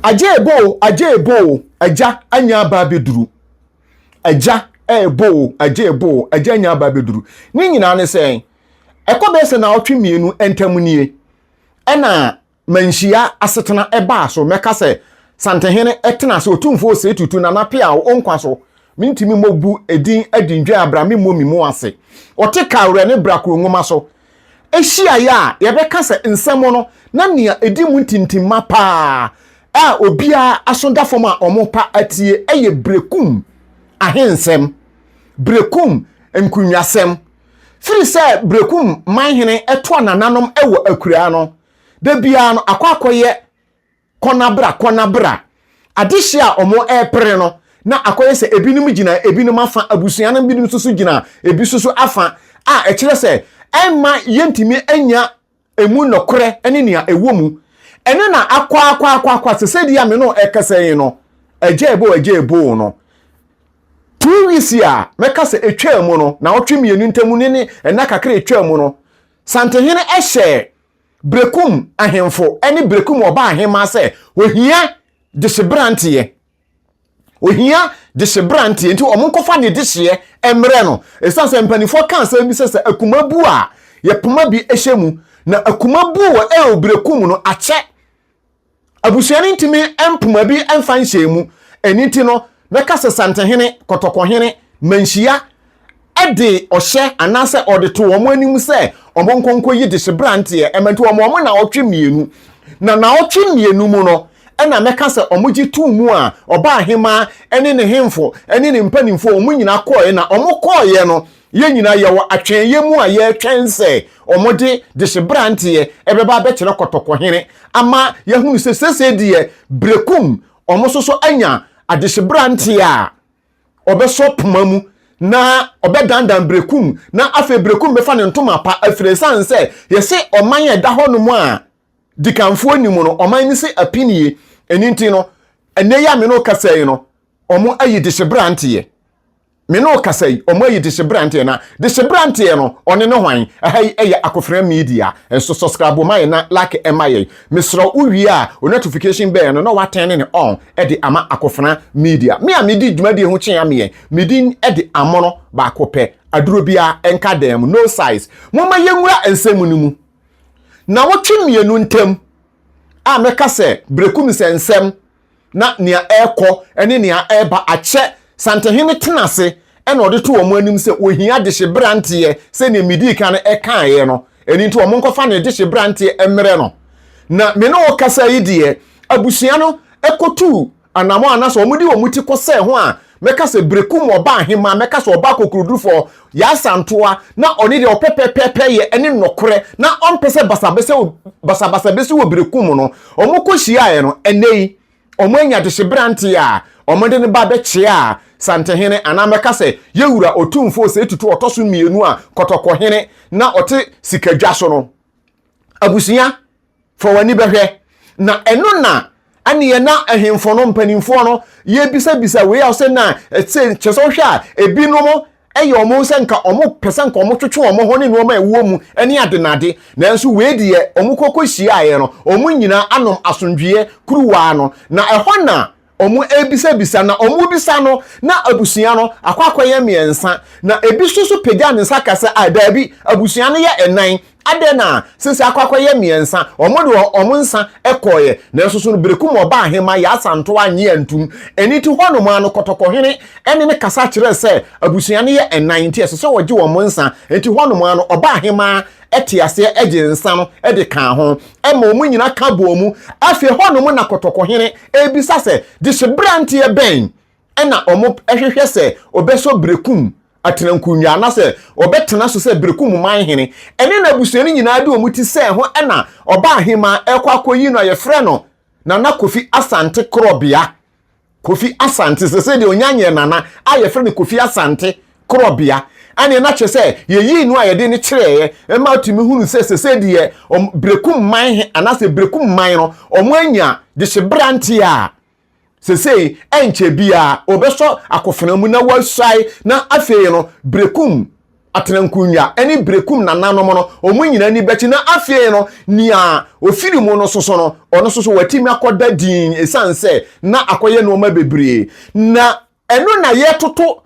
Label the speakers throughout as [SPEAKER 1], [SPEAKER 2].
[SPEAKER 1] Agya ebo o, agya ebo o, agya anya aba abɛduru. Agya ɛɛbo o, agya ebo o, agya anya aba abɛduru. Ne nyinaa ne sɛn? Ɛkɔ bɛyɛ sɛ naawɔtwe mmienu ntam nie, ɛna manhyia asetena ɛbaa so. Mɛka sɛ Santehene ɛtena ase, Otumfoɔ Osei Tutu, Nana Peaw, Onkwa so. Mentumi mmɔ bu edin adi ndwan abra me mmɔ me mu ase. Ɔte Kawerɛ ne Brakuro nwoma so. Hyiaeɛ a, yɛbɛka sɛ nsɛm no na nea ɛdi mu ntintimma paa a obiara aso da fam a wɔpa atie yɛ Berekum ahensɛm, Berekum nkonwasɛm. Firi sɛ Berekum manhene toa nananom wɔ akuraa no, da biara no akɔ akɔyɛ Kɔ na bra, kɔ na bra. Adehye a wɔrepere no, na akɔyɛ sɛ ebinom gyina ebinom afa, abusua no binom nso so gyina ebi nso so afa, a ɛkyerɛ sɛ ɛmma yɛntumi nnya emu nɔkorɛ ne nea ɛwɔ mu. Ɛno na akɔ akɔ akɔ akɔ sɛ sɛdeɛ a me ne wo ɛkasa yi no, agya ebo agya ebo no. 2 weeks a mɛka sɛ ɛtwaa mu no, naawɔtwe mmienu ntam ne ne ɛna kakra ɛtwaa mu no, Santehene hyɛɛ Berekum ahemfo ne Berekum ɔbaa ahemmaa sɛ ohia dehyeberanteɛ. Ohia dehyeberanteɛ nti wɔn nkɔfa ne dehyeɛ mmerɛ no. Ɛsiane sɛ mpanimfoɔ ka asɛm bi sɛ sɛ akuma bu a yɛpoma bi hyɛ mu, na akuma bu wɔ ɛwɔ Berekum no akyɛ. Abusua no ntumi mpoma bi mfa nhyɛɛ mu. Ɛno nti no, mɛka sɛ Santehene, Kɔtɔkɔhene, Manhyia de ɔhyɛ anaasɛ ɔde to wɔn anim sɛ wɔn nkɔ nkɔyi dehyeberanteɛ. Ɛma nti wɔn wɔn naawɔtwe mmienu. Na naawɔtwe mmienu mu no, ɛna mɛka sɛ wɔgye too mu a ɔbaa ahemaa ne ne hemfo ne ne mpanimfoɔ wɔn nyinaa kɔeɛ. Na wɔn kɔeɛ no, yɛn nyinaa yɛwɔ atwɛnyɛ mu a yɛretwɛn sɛ wɔde dehyeberanteɛ ɛbɛba abɛkyerɛ Kɔtɔkɔhene ama yɛahunu sɛ seesei deɛ Berekum wɔn nso so anya adehyeberanteɛ a ɔbɛsɔ poma mu na ɔbɛdandan Berekum, na afei Berekum bɛfa ne ntoma pa afiri, ɛsiane sɛ yɛse ɔman a ɛda hɔnom a dikanfoɔ nni mu no, ɔman no si apinie. Ɛno nti no, ɛnnɛ yi a me ne wo kasa yi no, wɔn ayi dehyeberanteɛ. Me ne wo kasa yi, wɔn ayi dehyeberanteɛ, na dehyeberanteɛ no, ɔne ne hwan? Ɛha yi ɛyɛ Akofena Media, nso subscribe ma yɛn na like ɛma yɛn. Mesrɛ wo wie a, wo notification bell no na watɛn ne on ɛde ama Akofena Media. Me a medi dwumadie ho kyea meɛ, me din ɛde Amono baako pɛ, aduro biara ɛnka dan mu, no size. Momma yɛnwura nsɛm no mu. Nawɔtwe mmienu ntam a mɛka sɛ Berekum nsɛnsɛm na nea ɛrekɔ ne nea ɛreba akyɛ Santehene tena ase na ɔde to wɔn anim sɛ wɔhia dehyeberanteɛ sɛdeɛ medii kan kaeɛ no, ɛno nti wɔn nkɔfa ne dehyeberanteɛ mmerɛ no. Na me ne wo kasa yi deɛ, abusua no kɔtuu anammɔn anaasɛ wɔde wɔn ti kɔsɛɛ ho a mɛka sɛ Berekum ɔba ahemaa, mɛka sɛ ɔba akokorodurufoɔ, Yaa Santoa, na ɔne deɛ ɔpɛ pɛpɛɛpɛ yɛ ne nɔkorɛ, na ɔmpɛ sɛ basabasa bɛsi wɔ Berekum no, wɔkɔhyiaeɛ no, ɛnnɛ yi, wɔanya dehyeberanteɛ a wɔde no ba bɛkyeaa Santehene, anaa mɛka sɛ Yɛwura Otumfoɔ Osei Tutu ɔtɔ so mmienu a Kɔtɔkɔhene na ɔte Sikadwa so no. Abusua, fa w'ani bɛhwɛ. Na ɛno na ɛneɛ na ahemfo no mpanimfoɔ no yɛbisabisa wei a ɔsɛ na ɛsɛ kyerɛ sɛ wohwɛ a ebinom ɛyɛ wɔn sɛ nka wɔn pɛ sɛ nka wɔn twetwe wɔn ho ne nneɛma a ɛwɔ mu ne ade nade, nanso wei deɛ wɔn kɔkɔ hyiaeɛ no wɔn nyinaa anom asomdwoeɛ kuruwa no, na ɛhɔ na Wɔrebisabisa, na wɔrebisa no, na abusua no akɔ akɔyɛ mmiɛnsa, na ebi nso so pagya ne nsa ka sɛ, ah, daabi, abusua no yɛ nnan, adɛn na sese akɔ akɔyɛ mmiɛnsa? Wɔde wɔn nsa kɔeɛ, nanso so no Berekum ɔbaa ahemmaa Yaa Asantewaa annye antum. Ɛno nti hɔnom ara no Kɔtɔkɔhene ne no kasa kyerɛɛ sɛ abusua no yɛ nnan nti ɛsɛ sɛ wɔgye wɔn nsa. Enti hɔnom ara no ɔbaa ahemmaa te aseɛ gye nsa no de kaa ho ma wɔn nyinaa ka bɔɔ mu. Afei hɔnom na Kɔtɔkɔhene rebisa sɛ, Dehyeberanteɛ bɛn na wɔhwehwɛ sɛ ɔbɛsɔ Berekum atenankonnwa anaasɛ ɔbɛtena so sɛ Berekum man hene? Ɛne na abusua no nyinaa de wɔn ti sɛɛ ho na ɔbaa ahemaa rekɔ akɔyi no a yɛfrɛ no Nana Kofi Asante Korɔbea. Kofi Asante, sɛsɛ deɛ ɔnya nyɛ nana a yɛfrɛ no Kofi Asante Korɔbea, ɛneɛ na kyerɛ sɛ yɛyii no a yɛde no kyerɛeɛ ma tumi hunu sɛ sɛsɛ deɛ Berekum man he anaasɛ Berekum man no ɔmo anya dehyeberanteɛ a sɛsɛi ɛnkyɛ biara ɔbɛsɔ akofena mu na wasuae, na afei no Berekum. Atenankonnwa ne Berekum nananom no, wɔn nyinaa ani bɛkye na afei no, nea ofiri mu no soso no, ɔno nso so watumi akɔda din esiane sɛ na akɔyɛ nneɛma bebree. Na ɛno na yɛtoto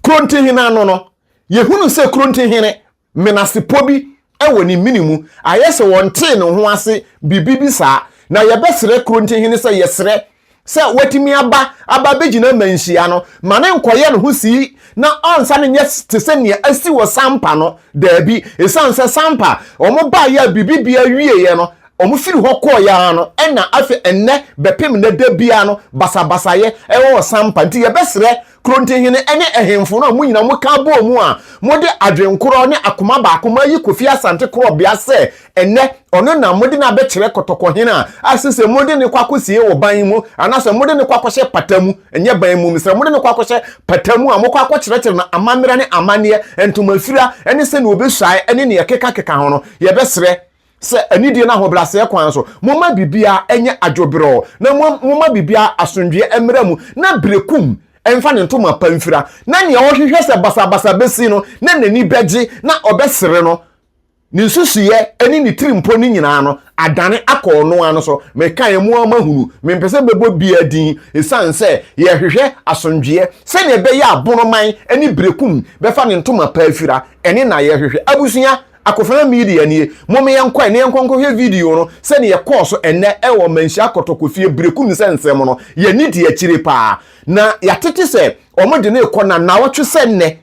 [SPEAKER 1] Kurontihene ano no, yɛhunu sɛ Kurontihene menasepɔ bi wɔ ne mene mu, ayɛ sɛ wɔntee ne ho ase biribi bi saa. Na yɛbɛsrɛ Kurontihene sɛ yɛsrɛ sɛ watumi aba aba abɛgyina manhyia no, ma ne nkɔyɛ ne ho sii na ɔnsane nyɛ te sɛ nea asi wɔ Sampa no. Daabi, ɛsiane sɛ Sampa, wɔn baeɛ a biribi biara wieeɛ no, wɔn firi hɔ kɔeɛ ara no, ɛna afei ɛnnɛ bɛpem nnɛ da biara no, basabasayɛ ɛwɔ Sampa. Nti yɛbɛsrɛ Kurontihene ne ɛhemfo no a mo nyinaa moka bɔɔ mu a mode adwenkorɔ ne akoma baako moayi Kofi Asante Korɔbea sɛ ɛnnɛ ɔno na mode no abɛkyerɛ Kɔtɔkɔhene a ase sɛ mode no kɔ akɔsie wɔ ban mu anaasɛ mode no kɔ akɔhyɛ pata mu, ɛnyɛ ban mu, mesrɛ mode no kɔ akɔhyɛ pata mu a mokɔ akɔkyerɛkyerɛ no amammerɛ ne amanneɛ, ntomafira ne sɛnea ɔbɛsuae ne nea ɛkekakeka ho no, yɛbɛsrɛ. Sɛ anidie ne ahobrɛaseɛ kwan so, momma biribiara nyɛ adwobrɛw, na momma biribiara asomdwoeɛ mmra mu, na berekum mfa ne ntoma pa mfira, na nea ɔhwehwɛ sɛ basabasa bɛsi no, na n'ani bɛgye na ɔbɛsere no, ne nsusuiɛ ne ne tirimpɔ no nyinaa no adane akɔ ɔno ara no so. Mekaeɛ mo ara moahunu, mempɛ sɛ mɛbɔ biara din, ɛsiane sɛ yɛhwehwɛ asomdwoeɛ, sɛdeɛ ɛbɛyɛ a bonoman ne berekum bɛfa ne ntoma pa afira, ɛne na yɛhwehwɛ. Abusua, Akofena Media nie, mom yɛnkɔ ɛ na yɛnkɔ nkɔhwɛ video no sɛdeɛ ɛkɔɔ so ɛnnɛ ɛwɔ Manhyia Kɔtɔkɔ fie Berekum sɛ nsɛm no yɛni di akyire paa na yɛatete sɛ wɔn de no rekɔ na nnawɔtwe sɛ nnɛ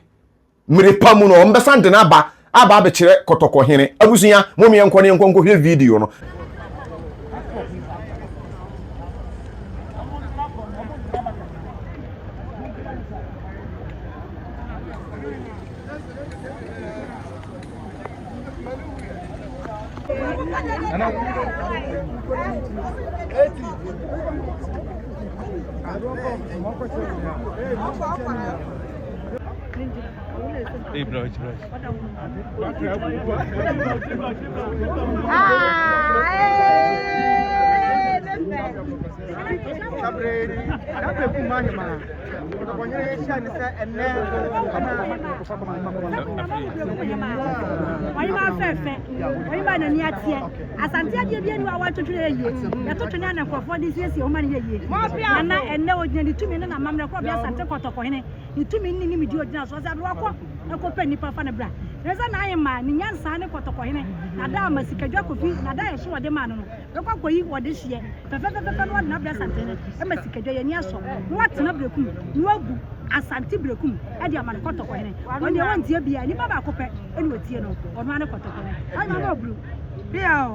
[SPEAKER 1] mmere pa mu no wɔn bɛsan de no aba aba abɛkyerɛ Kɔtɔkɔ hene. Abusua mom yɛnkɔ na yɛnkɔ nkɔhwɛ video no.
[SPEAKER 2] Hey, bro, bro.
[SPEAKER 3] Ɔhemmaa fɛfɛ, ɔhemmaa n'ani ateɛ. Asante adeɛ bi ani a wɔatwetwe yɛ yie. Yɛto twene a na nkurɔfoɔ de siesie wɔn ma no yɛ yie. Nana ɛnnɛ ɔgyina ne tumi ne n'amammerɛ korɔbea Asante Kɔtɔkɔhene ne tumi ne ne nimdeɛ ɔgyina so. Ɔsɛ aberewa kɔ na kɔpɛ nnipa fa no bra. Na sɛ n'ahemmaa ne nyansa ne Kɔtɔkɔhene n'ada ama Sikadwa Kofi n'ada ɛso ɔde maa no no bɛkɔ akɔyi ɔde hyeɛ fɛfɛfɛfɛ na ɔde no abrɛ Asantehene ma Sikadwa yɛn ani asɔ na watena Berekum na wabu Asante Berekum de ama no Kɔtɔkɔhene. Ɔno deɛ wɔntie biara, nipa baako pɛ ɛna ɔtie no, ɔno ara ne Kɔtɔkɔhene. Ɔno ama ɔburu. Bia o.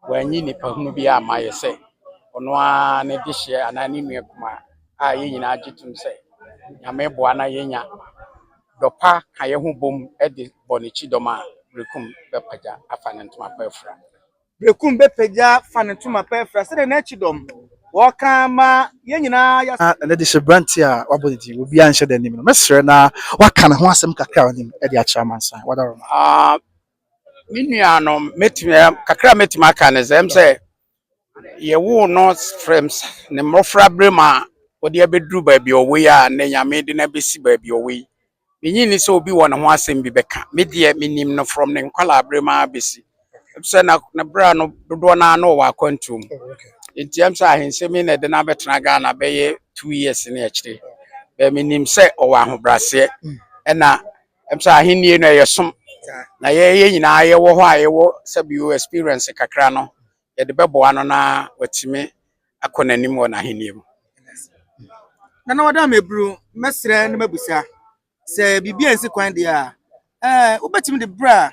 [SPEAKER 4] Wanyi nipahunu biara amma yɛ sɛ ɔno ara ne dehyeɛ anaa ne nua kumaa a yɛn nyinaa gye tom sɛ Nyame boa na yɛnya dɔ pa ka yɛn ho bom de bɔ ne kyidɔm a, Berekum bɛpagya afa ne ntoma pa afira.
[SPEAKER 5] Berekum bɛpagya fa ne ntoma pa afira sɛdeɛ n'akyidɔm wɔka ma yɛn nyinaa yɛ.
[SPEAKER 6] Na ɛnɛ de hyɛ berante a wabɔ ne din obiara nhyɛ da nnim no. Mɛsrɛ na waka ne ho asɛm kakra a onim de akyerɛ amansan. Wadaroma.
[SPEAKER 4] Ah, me nua no, mɛtumi, kakra a mɛtumi aka ne sɛ, ɛm sɛ yɛwoo no frɛm ne mmɔfra berɛ mu a wɔde abɛduru baabi a ɔwɔ yi a nnɛ Nyame de no abɛsi baabi a ɔwɔ yi. Minnye nni sɛ obi wɔ ne ho asɛm bi bɛka. Me deɛ, menim no from ne nkwadaa-berɛ mu ara bɛsi. Sɛ na ne berɛ no dodoɔ no ara na ɔwɔ akwantuo mu. Nti ɛm sɛ ahensɛm yi na ɛde no abɛtena Ghana bɛyɛ 2 years ne akyire. Bɛɛ menim sɛ ɔwɔ ahobrɛaseɛ. Ɛna ɛm sɛ ahennie no ɛyɛ som. Na yɛyɛ nyinaa yɛwɔ hɔ a yɛwɔ sɛbio experience kakra no, yɛde bɛboa no na watumi akɔ n'anim wɔ n'ahennie mu.
[SPEAKER 5] Nana wada meburu mɛsrɛ na mabusa sɛ biribi ansi kwan deɛ a ɛɛ wobɛtumi de berɛ a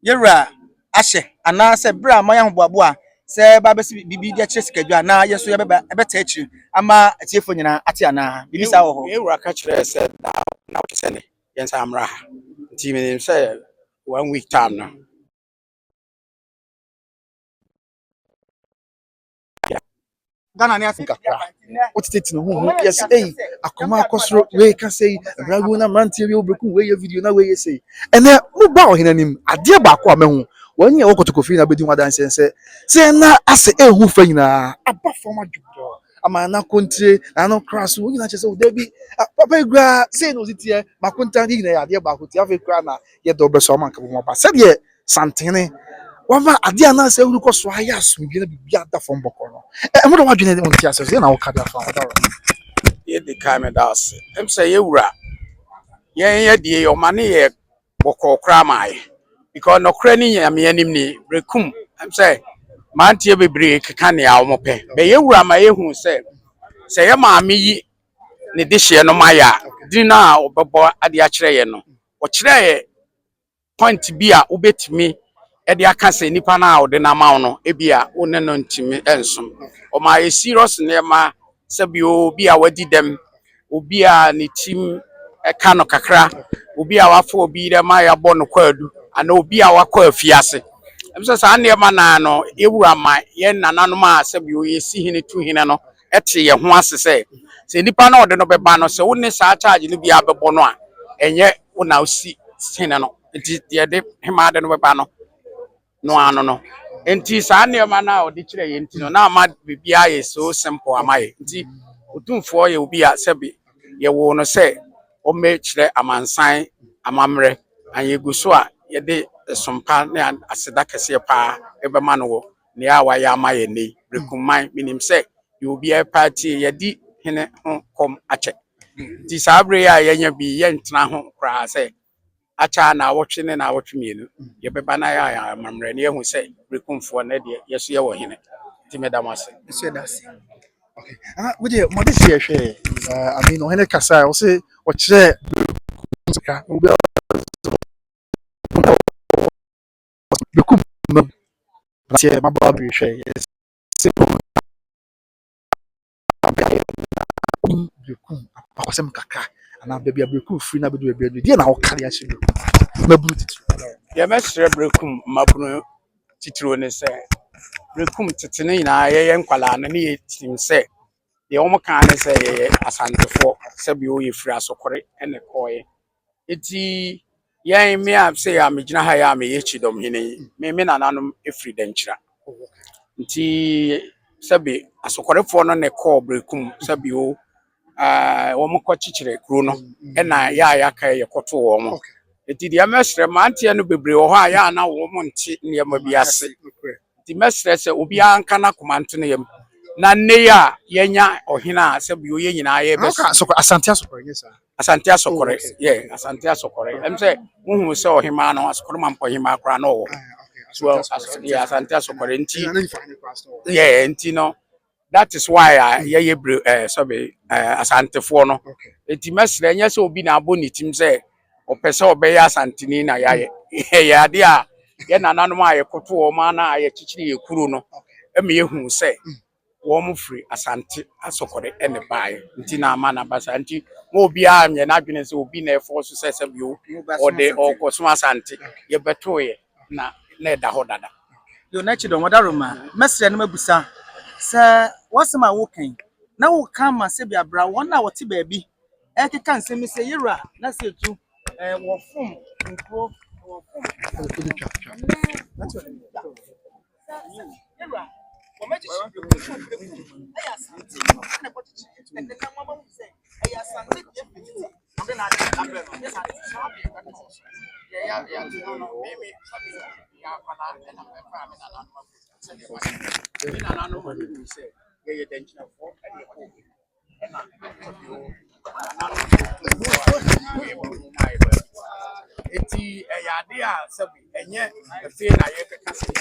[SPEAKER 5] yɛwura ahyɛ anaasɛ berɛ a moayɛ ahoboaboa sɛ ba bɛsi biribi de akyerɛ sikadwa na yɛn nso yɛbɛba ɛbɛta akyiri ama atiefoɔ nyinaa ate anaa biribi saa wɔ hɔ.
[SPEAKER 4] Yɛwura ka kyerɛɛ sɛ daa na wɔte sɛ ne yɛnsa mmra ha. Nti menim sɛ One week time no.
[SPEAKER 5] Ghana ne ase
[SPEAKER 6] kakra wotete ne ho ho yɛsɛ ei akoma akɔ soro wei ka sɛ yi mmara na mmeranteɛ bi wobɛku wei yɛ video na wei yɛ sei. Ɛnɛ moba ɔhene anim, adeɛ baako a mahu wɔn ne ɛwɔ Kɔtɔkɔfie na bɛdi ho adanseɛ sɛ sɛ na asɛ ɛhu fa nyinaa aba fam adwodɔ ama na kontire na ano kora so wɔn nyinaa kyerɛ sɛ ɔda bi papa yi koraa sei na ɔsi teɛ makonta ne nyinaa yɛ adeɛ baako tie. Afei koraa na yɛdɔ bɛsɔ ama nka bɔ mu aba sɛdeɛ santene wama adeɛ a anaasɛ awuri kɔ so ayɛ asomdwe na biribi ada fam bɔkɔ no. Ɛmo na wadwene ne nte asɛ so yɛ na woka de afa ɔda wɔ.
[SPEAKER 4] Yɛdi kan, meda ase. Sɛ yɛwura yɛn yɛ deɛ ɔma ne yɛ bɔkɔɔ koraa ma ayɛ because nɔkorɛ ne Nyame anim ni Berekum sɛ mmeranteɛ bebree keka nea wɔn pɛ bɛ. Yɛwura ma yɛhu sɛ yɛ maame yi ne dehyeɛ no ma yɛ a din no a ɔbɛbɔ ade akyerɛ yɛn no, ɔkyerɛ yɛ point bi a wobɛtumi ɛde aka sɛ nipa no a ɔde nam wo no, ebi a wo ne no ntumi nsom. Ɔma yɛ serious nneɛma sɛbi obi a wadi dɛm, obi a ne tim ɛka no kakra, obi a wafa obi dɛm a yɛabɔ no kwaadu, anaa obi a wakɔ afiase. Sɛ saa nneɛma naa no, yɛwura ma yɛn nananom a sɛbi yɛsi hene tu hene no ɛte yɛn ho ase sɛ nipa no a ɔde no bɛba no, sɛ wo ne saa charge no bi abɛbɔ no a, ɛnyɛ wo na wosi hene no. Nti deɛ de hemaa de no bɛba no no ano no, nti saa nneɛma no a ɔde kyerɛ yɛn nti no na ama biribiara yɛ so simple ama yɛ. Nti Otumfoɔ yɛ obi a sɛbi yɛwoo no sɛ ɔmmɛkyerɛ amansan amammerɛ na yɛgu so a yɛde sompa ne aseda kɛseɛ paa ɛbɛma no wɔ nea a wayɛ ama yɛn nnɛ yi. Berekumman, menim sɛ deɛ obiara pa tie, yɛdi hene ho kɔm akyɛ, nti saa bere yi a yɛnya bi, yɛntena ho koraa sɛ akyɛ a naawɔtwe ne naawɔtwe 2 yɛbɛba na yɛ amammerɛ ne yɛhu sɛ Berekumfoɔ ne deɛ yɛso yɛwɔ hene. Nti meda mo ase.
[SPEAKER 5] Nso yɛda ase.
[SPEAKER 6] Ah, wodeɛ mɔde si yɛhwɛ, I mean, ɔhene kasa a ɔsɛ ɔkyerɛ kakra obi a Berekum mmeranteɛ mmabaawa bebree hwɛ yɛsɛ Berekum akɔsɛm kakra anaa baabi a Berekum firi na bɛdu baabi a deɛ na woka de ahyɛ Berekum mmabunu titiri.
[SPEAKER 4] Deɛ mɛsrɛ Berekum mmabunu titiriw ne sɛ Berekum tete no nyinaa yɛyɛ nkwalaa no ne yɛtim sɛ deɛ wɔn kaa ne sɛ yɛyɛ Asantefoɔ, sɛbi yɛfiri Asokore ɛna kɔɔeɛ. Eti yɛn me a sɛ yɛ a megyina ha yɛ a meyɛ kyidɔmhene yi, me nananom efiri Dɛnkyira, nti sɛbi Asokɔrefoɔ no na ɛkɔɔ Berekum, sɛbi o wɔn kɔ kyekyere kuro no, ɛna yɛ a yɛaka yɛ kɔto wɔn. Nti deɛ mɛsrɛ mmeranteɛ no bebree wɔ hɔ a yɛ a na wɔn nte nneɛma bi ase, nti mɛsrɛ sɛ obiara nka n'akoma nto ne yam na nne yi a yɛnya ɔhene a sɛbi o yɛn nyinaa yɛbɛso.
[SPEAKER 6] Asante Asokore nyɛ saa?
[SPEAKER 4] Asante Asokore yɛ Asante Asokore. Sɛ wohu sɛ ɔhemaa no, Asokore Mampɔ hemaa koraa na ɔwɔ so yɛ Asante Asokore. Nti yɛ nti no, that is why a yɛyɛ bere sɛbi Asantefoɔ no. Nti mɛsrɛ, nyɛ sɛ obi na abɔ ne tim sɛ ɔpɛ sɛ ɔbɛyɛ Asanteni na yɛayɛ. Yɛ adeɛ a yɛ nananom a yɛkoto wɔn ana a yɛkyekyere yɛ kuro no ɛma yɛhu sɛ wɔn firi Asante Asokore ɛna baeɛ, nti na ama n'aba saa. Nti mo obiara nyɛ n'adwene sɛ obi na ɛfɔ so sɛ bio ɔde ɔkɔsom Asante. Yɛbɛtoo yɛ na ɛda hɔ dada.
[SPEAKER 5] Yo, n'akyi dɔn wɔdaroma, mɛsrɛ no mabusa sɛ wɔsɛm a wokan na woka ma sɛbi abra wɔn a wɔte baabi ɛkeka nsɛm yi sɛ yɛwura na sɛ etu wɔfom nkuro, wɔfom yɛwura wɔmɛkyekyere ɛyɛ Asante ɛna ɛkɔkyekyere ɛnɛ na mo abahu sɛ ɛyɛ Asante deɛ firi tete ɔde na ade abrɛ no yɛ saa saa deɛ ɛka so.
[SPEAKER 4] Yɛyɛ yɛate no no meme sɛbi yɛ akwadaa ɛna mɛfa me nananom akɔ sɛdeɛ wɔayɛ me nananom ma mehu sɛ yɛyɛ Dɛnkyerɛfoɔ ɛne ɛkɔ ɛna sɛbi o nananom yɛ baabi. Eti ɛyɛ ade a sɛbi ɛnyɛ afei na yɛbɛka sɛ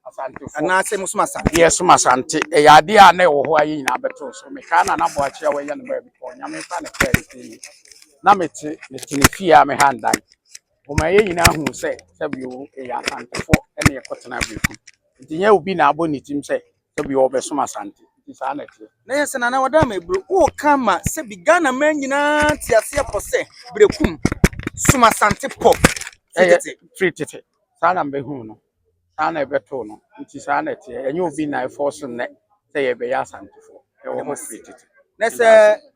[SPEAKER 4] Asantefoɔ
[SPEAKER 5] anaasɛ mosom Asante.
[SPEAKER 4] Yɛsom Asante. Ɛyɛ ade a na ɛwɔ hɔ a yɛn nyinaa bɛtoo so. Mekaa Nana Boakye a wɔyɛ no baabi kɔ Nyame mfa ne kra nsie yi na mete ne fie a meha ndan ɔma yɛn nyinaa hu sɛ sɛbi o ɛyɛ Asantefoɔ ɛne yɛkɔtena Berekum, nti nyɛ obi na abɔ ne tim sɛ sɛbi ɔbɛsom Asante. Nti saa na ɛteɛ.
[SPEAKER 5] Na yɛ sɛ nana wɔda ma eburo woka ma sɛbi Ghana man nyinaa te aseɛ pɔ sɛ Berekum som Asante pɔ.
[SPEAKER 4] Ɛyɛ
[SPEAKER 5] tete.
[SPEAKER 4] Firi tete. Saa na mbɛhu no. Saa na ɛbɛtoo no. Nti saa na ɛteɛ. Ɛnyɛ obi na ɛfɔ so nnɛ sɛ yɛbɛyɛ Asantefoɔ. Ɛwɔ hɔ firi tete.
[SPEAKER 5] Na sɛ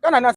[SPEAKER 5] Ghana na